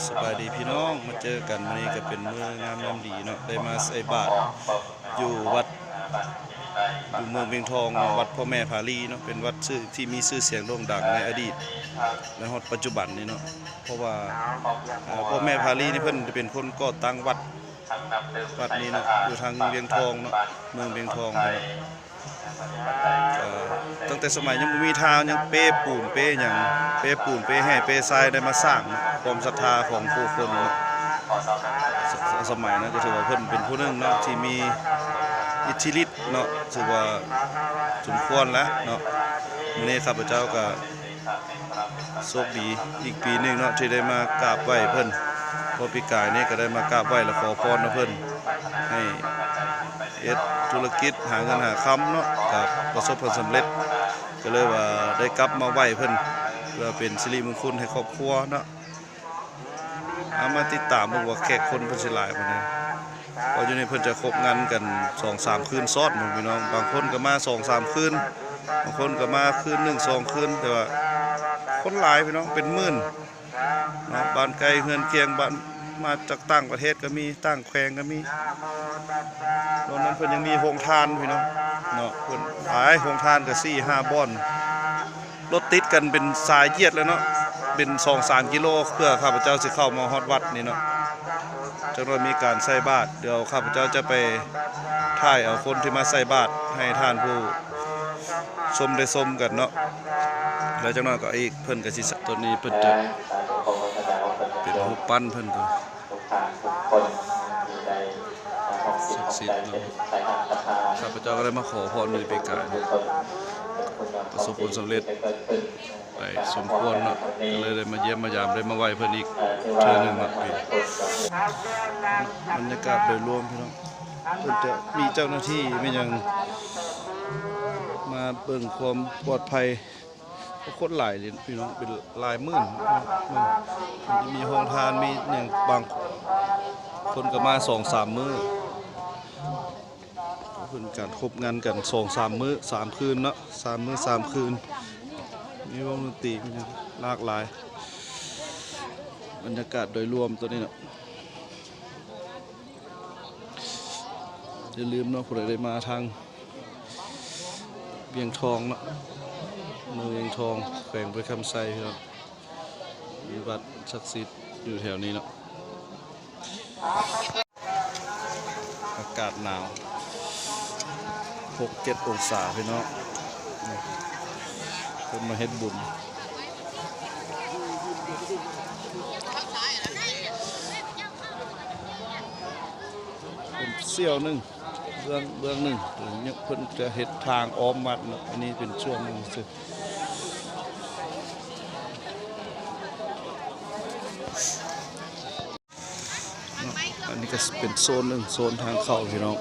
ສະບາຍດີພີ່ນ້ອງ ມາເຈີກັນມື້ນີ້ກໍເປັນມື້ງາມຍາມດີເນາະ ໄດ້ມາໃສ່ບາດຢູ່ວັດ ຢູ່ເມືອງວຽງທອງເນາະ ວັດພໍ່ແມ່ພາລີເນາະ ເປັນວັດຊື່ ທີ່ມີຊື່ສຽງໂດ່ງດັງໃນອະດີດ ແລະ ຮອດປັດຈຸບັນນີ້ເນາະ ເພາະວ່າ ເອີ ພໍ່ແມ່ພາລີນີ້ເພິ່ນເປັນຄົນກໍ່ຕັ້ງວັດ ວັດນີ້ເນາະ ຢູ່ທາງວຽງທອງເນາະ ເມືອງວຽງທອງເນາະ. ເອີ ຕັ້ງແຕ່ສະໄໝຍັງບໍ່ມີທາງ ຍັງເປປູນເປຫຍັງ ເປປູນເປແຮ່ເປຊາຍ ໄດ້ມາສ້າງຄວາມສັດທາຂອງຜູ້ຄົນເນາະ ສະ ສະໄໝນັ້ນກໍຖືວ່າເພິ່ນເປັນຜູ້ໜຶ່ງເນາະ ທີ່ມີອິດທິລິດເນາະ ຖືວ່າສົມຄວນແລ້ວເນາະ ມື້ນີ້ຂ້າພະເຈົ້າກໍ ໂຊກດີອີກປີໜຶ່ງເນາະ ທີ່ໄດ້ມາກາບໄຫວ້ເພິ່ນ ເພາະປີກາຍນີ້ກໍໄດ້ມາກາບໄຫວ້ ແລະ ຂໍພອນນຳເພິ່ນ ໃຫ້ເຮັດທຸລະກິດ ຫາເງິນຫາຄຳເນາະ ກໍປະສົບຜົນສຳເລັດ ກໍເລີຍວ່າໄດ້ກັບມາໄຫວ້ເພິ່ນ ເພື່ອເປັນສິລິມຸງຄຸນໃຫ້ຄອບຄົວເນາະ. ເອົາມາຕິດຕາມເບິ່ງວ່າແຂກຄົນເພິ່ນຊິຫຼາຍປານໃດ ເພາະຢູ່ນີ້ເພິ່ນຈະຄົບງານກັນສອງສາມຄືນຊ້ອນເນາະພີ່ນ້ອງ ບາງຄົນກໍມາສອງສາມຄືນ ບາງຄົນກໍມາຄືນໜຶ່ງສອງຄືນ ແຕ່ວ່າຄົນຫຼາຍພີ່ນ້ອງ ເປັນໝື່ນເນາະ ບ້ານໃກ້ເຮືອນຄຽງ ບ້ານ ມາຈາກຕ່າງປະເທດກໍມີ ຕ່າງແຂວງກໍມີ ນອກນັ້ນເພິ່ນຍັງມີໂຮງທານພີ່ນ້ອງເນາະ ເພິ່ນຫຼາຍ ໂຮງທານກໍສີ່ຫ້າບ່ອນ ລົດຕິດກັນເປັນສາຍຢຽດເລີຍເນາະ ເປັນສອງສາມກິໂລ ເພື່ອຂ້າພະເຈົ້າຊິເຂົ້າມາຮອດວັດນີ້ເນາະ ຈັກໜ້ອຍມີການໃສ່ບາດ ດຽວຂ້າພະເຈົ້າຈະໄປຖ່າຍເອົາຄົນທີ່ມາໃສ່ບາດໃຫ້ທ່ານຜູ້ຊົມໄດ້ຊົມກັນເນາະ ແລ້ວຈັກໜ້ອຍກໍອີກເພິ່ນກໍຊິ ຕົວນີ້ເພິ່ນຈະເປັນຮູບປັ້ນເພິ່ນກໍ ສັກສິດເນາະ ຂ້າພະເຈົ້າກໍໄດ້ມາຂໍພອນຢູ່ປີກາຍເນາະ ປະສົບຜົນສຳເລັດ ໄປສົມຄວນເນາະ ກໍເລີຍໄດ້ມາຢ້ຽມມາຢາມ ໄດ້ມາໄຫວ້ເພິ່ນອີກເທື່ອໜຶ່ງເນາະ ບັນຍາກາດໂດຍລວມພີ່ນ້ອງ ເພິ່ນຈະມີເຈົ້າໜ້າທີ່ ມີຫຍັງມາເບິ່ງຄວາມປອດໄພ ຄົນຫຼາຍເດພີ່ນ້ອງ ເປັນຫຼາຍໝື່ນ ມັນຈະມີໂຮງທານ ມີຫຍັງ ບາງຄົນກໍມາສອງສາມມື້ ເພິ່ນການຄົບງານກັນສອງສາມມື້ສາມຄືນເນາະ ສາມມື້ສາມຄືນ ມີວົງດົນຕີ ມີຫຍັງຫຼາກຫຼາຍ ບັນຍາກາດໂດຍລວມຕົວນີ້ເນາະ. ຢ່າລືມເນາະ ຜູ້ໃດໄດ້ມາທາງວຽງທອງເນາະ ເມືອງວຽງທອງ ແຂວງບໍລິຄຳໄຊ ພີ່ນ້ອງ ມີວັດສັກສິດຢູ່ແຖວນີ້ເນາະ. ອາກາດໜາວ ຫົກເຈັດອົງສາ ພີ່ນ້ອງ ເພິ່ນມາເຮັດບຸນ ເປັນສ່ຽວໜຶ່ງ ເບື້ອງ ເບື້ອງໜຶ່ງ ເພິ່ນຈະເຮັດທາງອ້ອມວັດເນາະ ອັນນີ້ເປັນສ່ວນໜຶ່ງຊື່. ເນາະ ອັນນີ້ກໍເປັນໂຊນໜຶ່ງ ໂຊນທາງເຂົ້າພີ່ນ້ອງ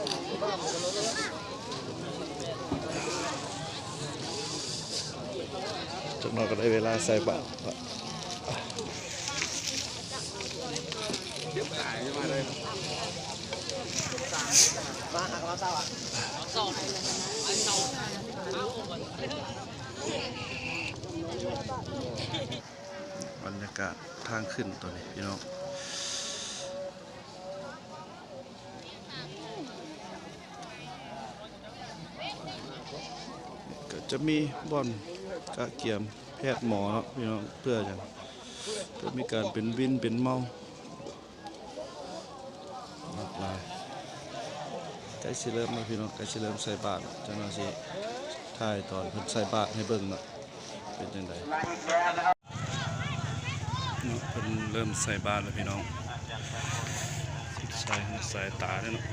ຈັກໜ້ອຍກໍໄດ້ເວລາໃສ່ບາດ ບັນຍາກາດທາງຂຶ້ນຕອນນີ້ພີ່ນ້ອງ ກໍຈະມີບ່ອນກະກຽມແພດໝໍເນາະພີ່ນ້ອງ ເພື່ອຫຍັງ ເພື່ອມີການເປັນວິນເປັນເມົາ ຫຼາກຫຼາຍ ໃກ້ຊິເລີ່ມແລ້ວພີ່ນ້ອງ ໃກ້ຊິເລີ່ມໃສ່ບາດ ຈັ່ງໜ້ອຍຊິຖ່າຍຕອນເພິ່ນໃສ່ບາດໃຫ້ເບິ່ງເນາະ ເປັນຈັ່ງໃດ. ເນາະ ເພິ່ນເລີ່ມໃສ່ບາດແລ້ວພີ່ນ້ອງ ສຸດສາຍຫູສາຍຕາເດ້ເນາະ.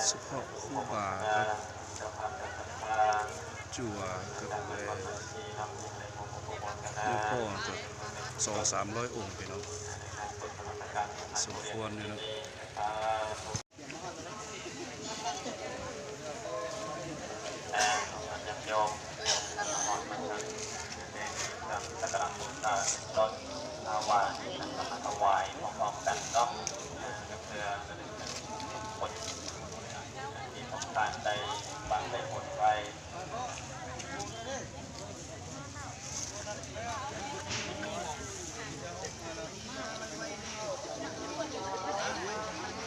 ສະເພາະຄູບາກັບຈົວກັບແມ່ ແມ່ພໍ່ກັບ ສອງສາມຮ້ອຍອົງ ພີ່ນ້ອງ ສົມຄວນຢູ່ເນາະ.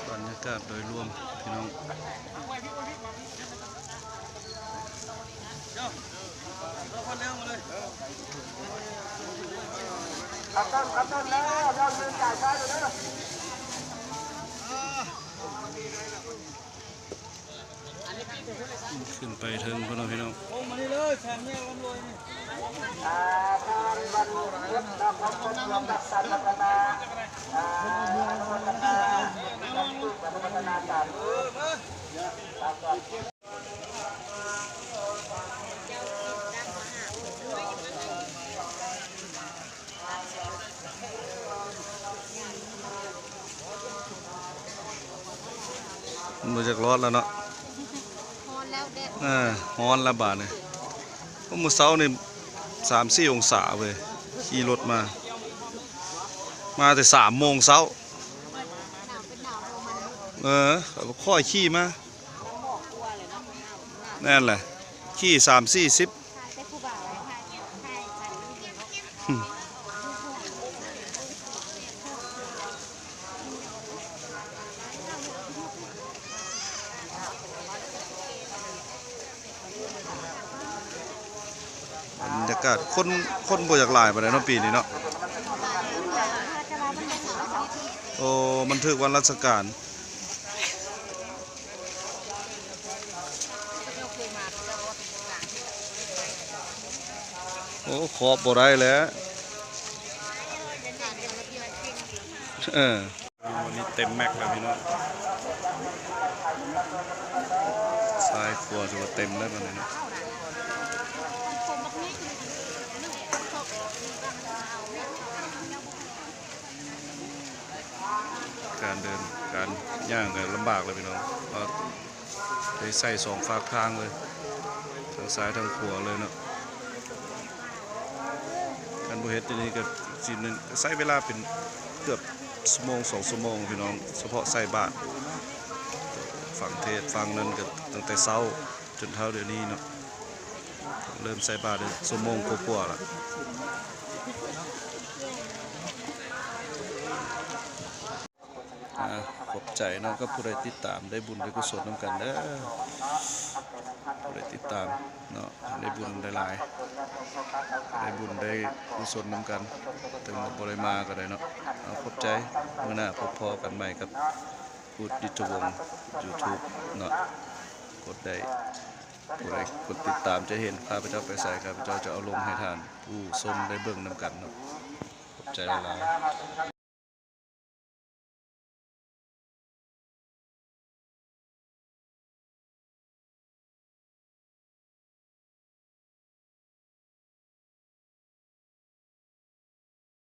ບັນຍາກາດໂດຍລວມ ພີ່ນ້ອງ ຂຶ້ນໄປເທິງພຸ້ນເນາະ ພີ່ນ້ອງ. ມັນບໍ່ຢາກລອດແລ້ວເນາະ ຮ້ອນແລ້ວແດດ ເອີ ຮ້ອນແລ້ວບາດນີ້. ໂອ້ ມື້ເຊົ້ານີ້ສາມສີ່ອົງສາເວີຍ ຂີ່ລົດມາ ມາແຕ່ສາມໂມງເຊົ້າ ໜາວເປັນໜາວ ເອີ ຂ້ອຍຂີ່ມາ ແມ່ນແຫຼະ ຂີ່ສາມສີ່ສິບ ບັນຍາກາດຄົນ ຄົນບໍ່ຢາກຫຼາຍປານໃດເນາະ ປີນີ້ເນາະ. ໂອ້ ມັນຖືກວັນລາຊະການ. ໂອ້ ຂອບບໍ່ໄດ້ແລ້ວ ເອີ ວັນນີ້ເຕັມແມັກແລ້ວພີ່ນ້ອງ ຊ້າຍຂວາຖືວ່າເຕັມແລ້ວບັດນີ້ເນາະ. ການເດີນ ການຍ່າງກໍລຳບາກແລ້ວພີ່ນ້ອງ ເພາະໄດ້ໃສ່ສອງຟາກທາງເລີຍ ທາງຊ້າຍທາງຂວາເລີຍເນາະ. ຄັນບໍ່ເຮັດແນວນີ້ກໍຊິ ໃຊ້ເວລາເປັນເກືອບຊົ່ວໂມງສອງຊົ່ວໂມງພີ່ນ້ອງ ສະເພາະໃສ່ບາດ. ຝັ່ງເທດຝັ່ງນັ້ນກໍຕັ້ງແຕ່ເຊົ້າຈົນເທົ່າດຽວນີ້ເນາະ ເລີ່ມໃສ່ບາດໄດ້ຊົ່ວໂມງກວ່າໆລະ. ອາ ຂອບໃຈເນາະ ກັບຜູ້ໃດຕິດຕາມ ໄດ້ບຸນໄດ້ກຸສົນນຳກັນເດີ ຜູ້ໃດຕິດຕາມເນາະ ໄດ້ບຸນຫຼາຍໆ ໄດ້ບຸນໄດ້ກຸສົນນຳກັນ ເຖິງວ່າບໍ່ໄດ້ມາກໍໄດ້ເນາະ. ເອົາ ຂອບໃຈ ມື້ໜ້າພົບພໍ້ກັນໃໝ່ກັບ ພຸດ ຍຸດທະວົງ ຢູທູບເນາະ. ກົດໄດ້ ຜູ້ໃດກົດຕິດຕາມຈະເຫັນຂ້າພະເຈົ້າໄປໃສ ຂ້າພະເຈົ້າຈະເອົາລົງໃຫ້ທ່ານຜູ້ຊົມໄດ້ເບິ່ງນຳກັນເນາະ. ຂອບໃຈຫຼາຍໆ.